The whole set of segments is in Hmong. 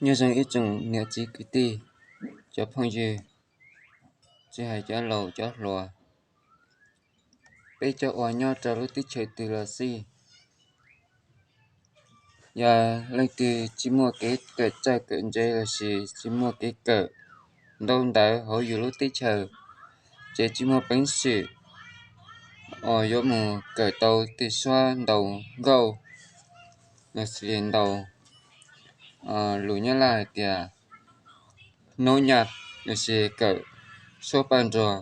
Nyob zoo ib tsoom niam txiv kwv tij, cov phooj ywg, tsis hais cov laus cov hluas, peb cov uas nyob rau lub teb chaws twg los xij, yog leej twg tsis muaj kev kawm txawj kawm ntse lossis tsis muaj kev kawm ntaub ntawv hauv yus lub teb chaws, ces tsis muaj peev xwm uas yuav mus kawm tau tej suab ntaus nkauj lossis ntaus, lus Nyab Laj hais tias nốt nhạc lossis kawm suab paj nruag,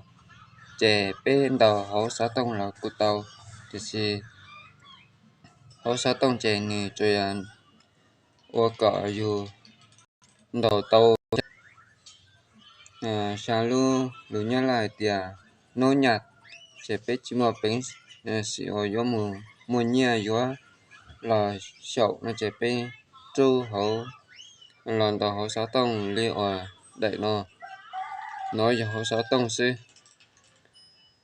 ces peb ntaus hauv xov tooj los kuj tau, tiam sis hauv xov tooj ces nws tsuas yog ua kom yus ntaus tau xya lub lus Nyab Laj hais tias nốt nhạc, ces peb tsis muaj peev xwm uas yuav mus muaj nyiaj yuav los xyaum no ces peb rub hauv, los ntaus hauv xov tooj li uas daim no, no yog hauv xov tooj xwb.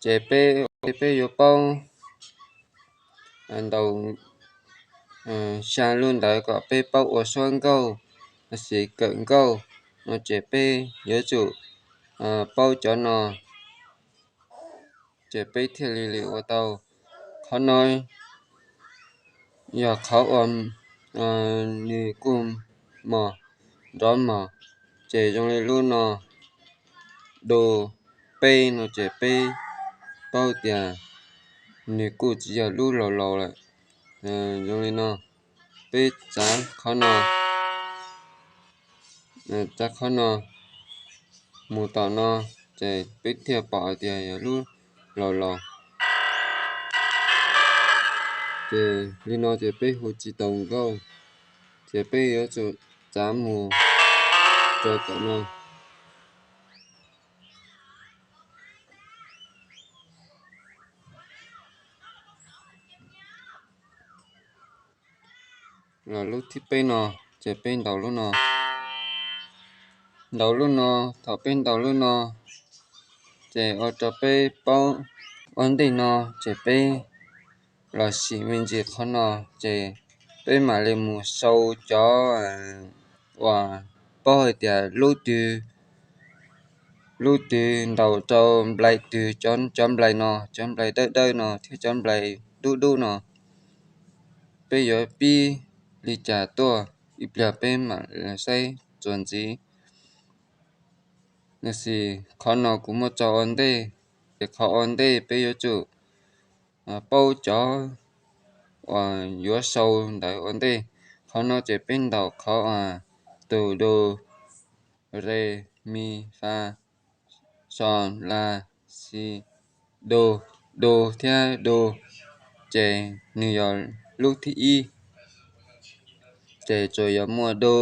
Ces peb, peb yuav paub ntaus xya lub ntawd kom peb paub ua suab nkauj lossis kawm nkauj no ces peb yuav tsum paub cov no, ces peb thiaj li li ua tau. Qhov no yog qhov uas nws kuj mos, nrov mos, ces zoo li lub no, do, peb no ces peb paub tias nws kuj tsis yog lub laus laus lawm. Zoo li no, peb txav qhov no, txav qhov no mus tom no, ces peb thiaj pom hais tias yog lub laus laus. Ces li no ces peb hu tsis tau nkauj, ces peb yuav tsum txav mus rau tom no. Los lub thib peb no, ces peb ntaus lub no. Ntaus lub no, thaum peb ntaus lub no, ces ua rau peb paub ua ntej no, ces peb los sim me ntsis qhov no, ces peb mam li mus sau cov uas paub hais tias lub twg, lub twg ntaus rau nplai twg, cov nplai no, cov nplai dawb dawb no thiab cov nplai dub dub no, peb yuav pib li cas tuaj, ib pliag peb mam saib txuas ntxiv. Tiam sis qhov no kuv muab tso ua ntej, ces qhov ua ntej peb yuav tsum paub cov uas yuav sau ntawd ua ntej. Qhov no ces peb ntaus qhov uas tus do, re, mi, fa, so, la, si, do, do thiab do, ces nws yog lub thib ib. Ces tsuas yog muaj do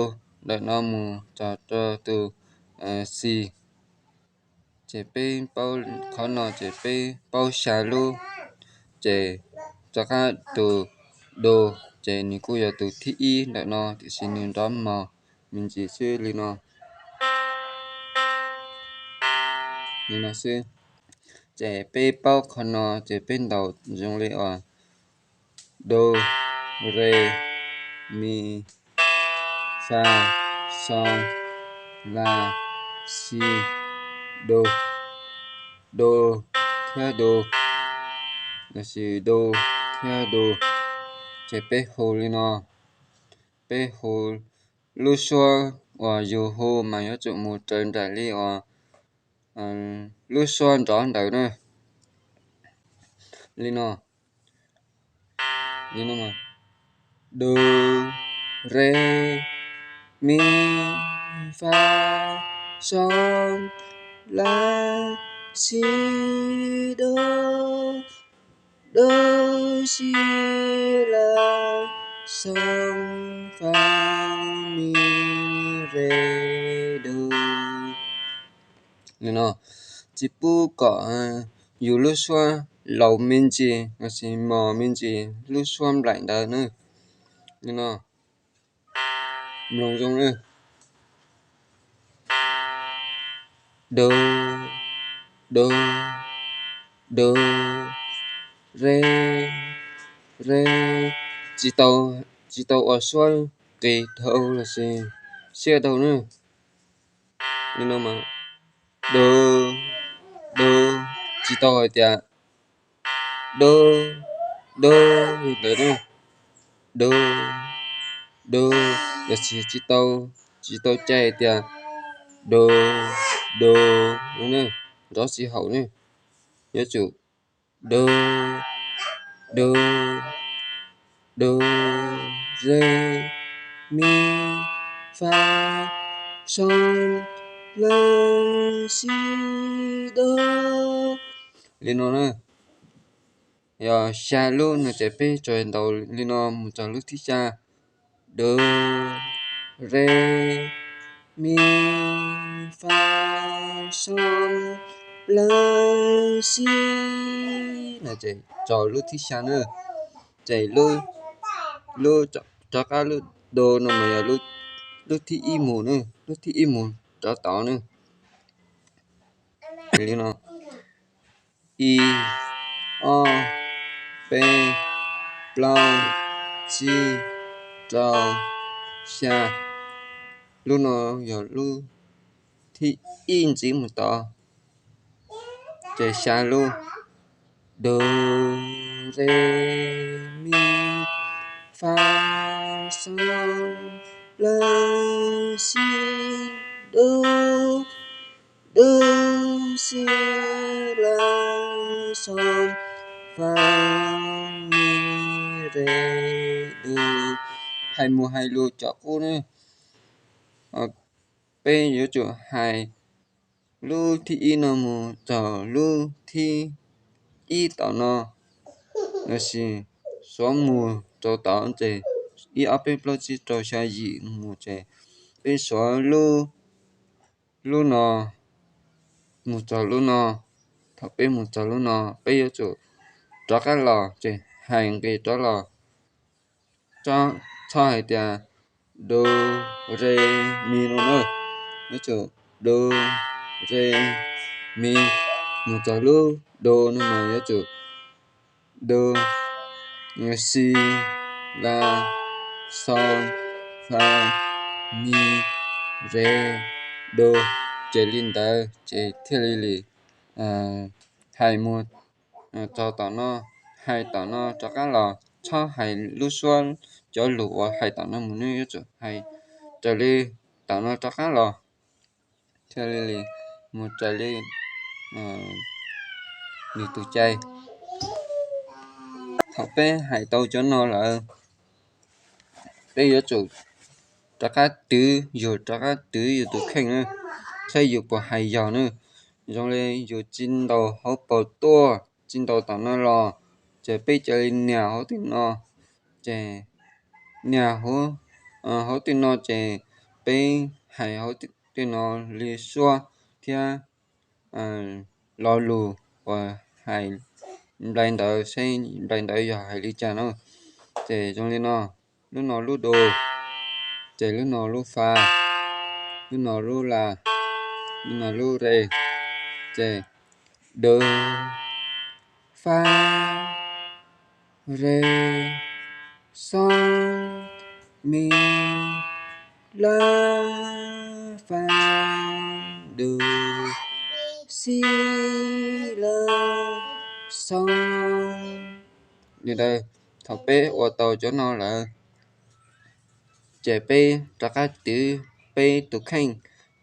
ntawm no mus txog rau tus si. Ces peb paub qhov no ces peb paub xya lub, ces rov qab tus do, ces nws kuj yog tus thib ib ntawm no tiam sis nws nrov mos me ntsis xwb li no, li no xwb. Ces peb paub qhov no ces peb ntaus zoo li uas do, re, mi, fa, so, la, si, do, do thiab do, lossis do thiab do. Ces peb hu li no, peb hu lub suab uas yus hu mas yuav tsum mus raws nraim li uas lub suab nrov ntawd na. Li no, li no, do, re, mi, fa, so, la, si, do, do, si, la, so, fa, mi, re, do. Li no, tsis pub kom yus lub suab laus me ntsis lossis mos me ntsis lub suab nplaim ntawd na. Li no, mloog zoo na. Do, do, do, re, re, tsis tau, tsis tau ua suab qis dhau lossis siab dhau na. Li no mas, du, du, tsis tau hais tias du, du li ntawd na, du, du, los sis tsis tau, tsis tau cai tias du, du, nrov tsis haum ne, yuav tsum du, du, du, re, mi, fa, sol, la, si, do. Li no na. Yog xya lub no ces peb tso ntaus li no mus txog lub thib xya, du, re, mi, fa, sol, la, si, no ces txog lub thib xya na. Ces lub, lub rov qab lub du no mas yog lub thib ib mus na, lub thib ib mus rov tod na. Li no, ib, ob, peb, plaub, tsib, rau, xya. Lub no yog lub thib ib ntxiv mus tod. Ces xya lub, du, re, mi, fa, sol, la, si, du, du, si, la, sol, fa, mi, re, du. Hais mus hais lus cov qub ne, peb yuav tsum hais lub thib ib no mus txog lub thib ib tom no, los sis suav mus rau tom ces ib ob peb plaub tsib rau xya yim mus ces peb suav lub, lub no mus txog lub no. Thaum peb mus txog lub no peb yuav tsum rov qab los ces hais nqis rov los. Txhob hais tias du, re, mi no na, yuav tsum du, re, mi. Mus txog lub du no mas yuav tsum du, si, la, xo, fa, mi, re, du. Ces li ntawd ces thiaj li li hais mus txog tom no, hais tom no rov qab los. Txhob hais lub suab cov lus uas hais tom no mus, nws yuav tsum hais raws li tom no rov qab los thiaj li li mus raws li nws tus cai. Thaum peb hais tau cov no lawm, peb yuav tsum rov qab twv, yus rov qab twv yus tus kheej na, saib yus puas hais yog na. Zoo li yus tsis ntaus hauv paus tuaj, tsis ntaus tom no los, ces peb cia li nias hauv tej no, ces nias hauv tej no ces peb hais hauv tej no li suab thiab lo lus uas hais nplai ntawd, saib nplai ntawd yog hais li cas na. Ces zoo li no, lub no lub du, ces lub no lub fa, lub no lub la, lub no lub re, ces du, fa, re, xo, mi, la, fa, du, si, la, xo. Li ntawd, thaum peb ua tau cov no lawm, ces peb rov qab twv peb tus kheej.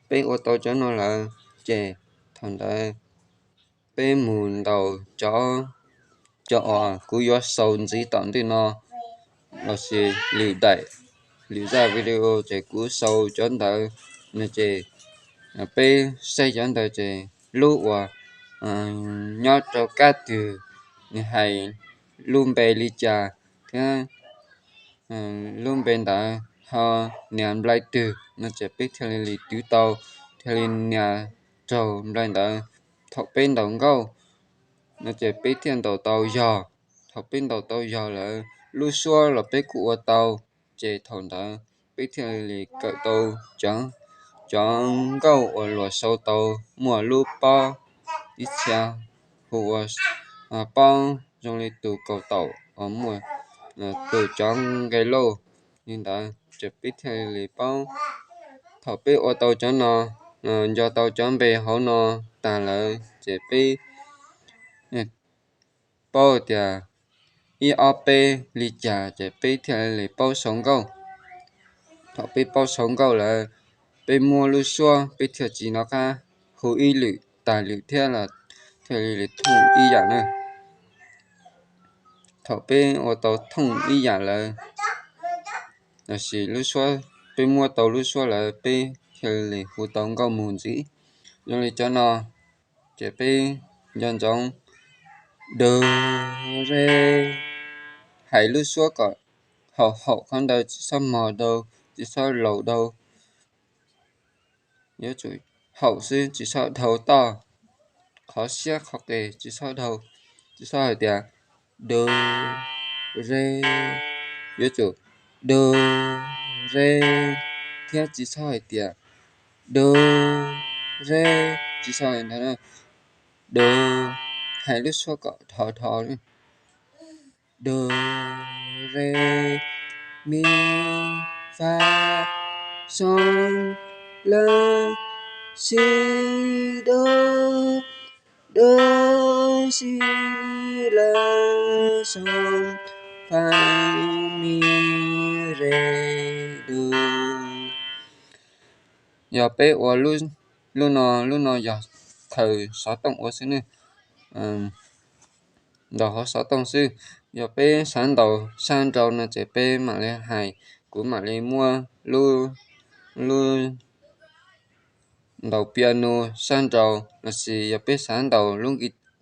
Peb ua tau cov no lawm, ces thaum ntawd peb mus ntaus cov, cov uas kuv yuav sau ntxiv tom ntej no, los sis lwm daim, lwm zaj video ces kuv sau cov ntawd no ces peb saib cov ntawd ces lub uas nyob rau kab twg, nws hais lub npe li cas thiab lub npe ntawd ho nias nplai twg no ces peb thiaj li li twv tau, thiaj li nias raug nplai ntawd. Thaum peb ntaus nkauj no ces peb thiaj ntaus tau yog. Thaum peb ntaus tau yog lawm, lub suab los peb kuj ua tau, ces thaum ntawd peb thiaj li li kawm tau cov, cov nkauj uas luag sau tau. Muaj lub pob, ib txhia hu ua pob zoo li tus kaus taum uas muaj tus cov nqe lauj. Li ntawd ces peb thiaj li li paub Thaum peb ua tau cov no, nco tau cov npe hauv no tag lawm ces peb paub tias ib ob peb li cas ces peb thiaj li paub sau nkauj. Thaum peb paub sau nkauj lawm, peb muab lub suab peb thiaj tsis nco qab hu ib lwm tas lwm thiab los thiaj li thooj ib yam na. Thaum peb ua tau thooj ib yam lawm, lossis lub suab, peb muab tau lub suab lawm peb thiaj li hu tau nkauj mus ntxiv. Zoo li cov no ces peb nco ntsoov, do, re, hais lub suab kom haum haum qhov ntawd, tsis txhob mos dau, tsis txhob laus dau, yuav tsum haum xwb, tsis txhob dhau toj, qhov siab qhov qis tsis txhob dhau, tsis txhob hais tias do, re, yuav tsum do, re, thiab tsis txhob hais tias do, re, tsis txhob hais ntawd, do, hais lub suab kom dhov dhov, do, re, mi, fa, so, la, si, do, do, si, la, so, fa, mi, re, do. Yog peb ua lub no, lub no yog khaws xov tooj ua xwb ne, ntaus hauv xov tooj xwb. Yog peb xav ntaus sab nraud no ces peb mam li hais, kuv mam li muab lub, lub ntaus piano sab nraud, lossis yog peb xav ntaus lub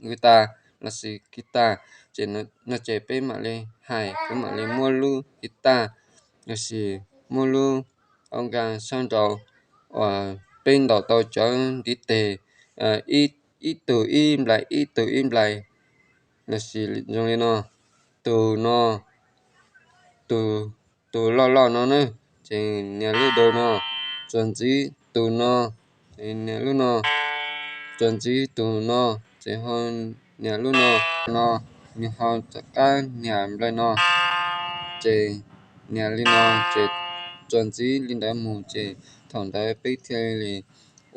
guitar lossis guitar, ces no ces peb mam li hais, kuv mam li muab lub guitar lossis muab lub organ sab nraud uas peb ntaus tau cov ntiv tes ib tug ib nplais ib tug ib nplais, lossis zoo li no, tus no, tus, tus loj loj no na, ces nias lub do no, txuas ntxiv tus no, ces nias lub no, txuas ntxiv tus no, ces ho nias lub no, no, nws ho rov qab nias nplais no, ces nias li no, ces txuas ntxiv li ntawd mus, ces thaum ntawd peb thiaj li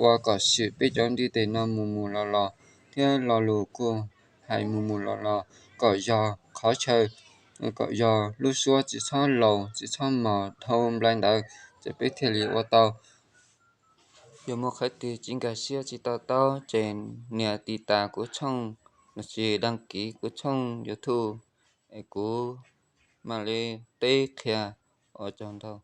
ua kom swm peb cov ntiv tes no mus mus los los, thiab lo lus kuj hais mus mus los los kom yog qhov chaw, kom yog lub suab tsis txhob laus tsis txhob mos dhau nplai ntawd, ces peb thiaj li ua tau. Yog muaj qhov twg tsis nkag siab tsis to taub ces nias tiv tas kuv tshooj lossis đăng ký kuv tshooj YouTube es kuv mam li teb qhia. Ua tsaug ntau.